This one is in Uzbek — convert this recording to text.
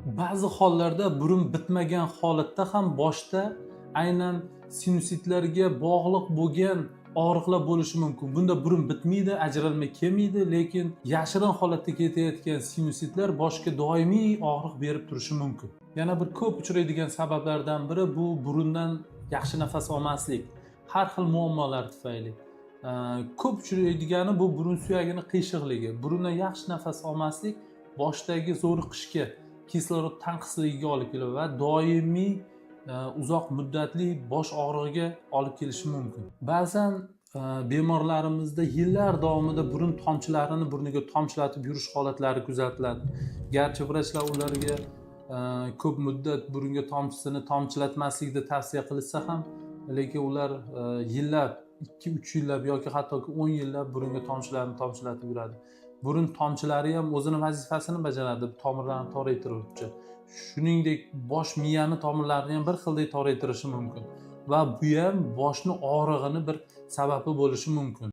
Ba'zi hollarda burun bitmagan holatda ham boshda aynan sinusitlarga bog'liq bo'lgan og'riqlar bo'lishi mumkin. Bunda burun bitmaydi, ajralma kelmaydi, lekin yashirin holatda ketayotgan sinusitlar boshga doimiy og'riq berib turishi mumkin. Yana bir ko'p uchraydigan sabablardan biri bu burundan yaxshi nafas olmaslik, har xil muammolar tufayli. Ko'p uchraydigani bu burun suyagini qiyshiqligi. Burundan yaxshi nafas olmaslik boshdagi zo'riqishga, kislorod tanqisligiga olib keladi va doimiy uzoq muddatli bosh og'rig'iga olib kelishi mumkin. Ba'zan bemorlarimizda yillar davomida burun tomchilarini burniga tomchilatib yurish holatlari kuzatiladi. Garchi vrachlar ularga ko'p muddat burunga tomchisini tomchilatmaslikni tavsiya qilishsa ham, lekin ular yillab, 2-3 yillab yoki hattoki 10 yillab burunga tomchilarni tomchilatib yuradi. Burun tomchilari ham o'zini vazifasini bajaradi, tomirlarni toraytiruvchi. Shuningdek, bosh miyani tomirlarini ham bir xildek toraytirishi mumkin va bu ham boshni og'rig'ini bir sababi bo'lishi mumkin.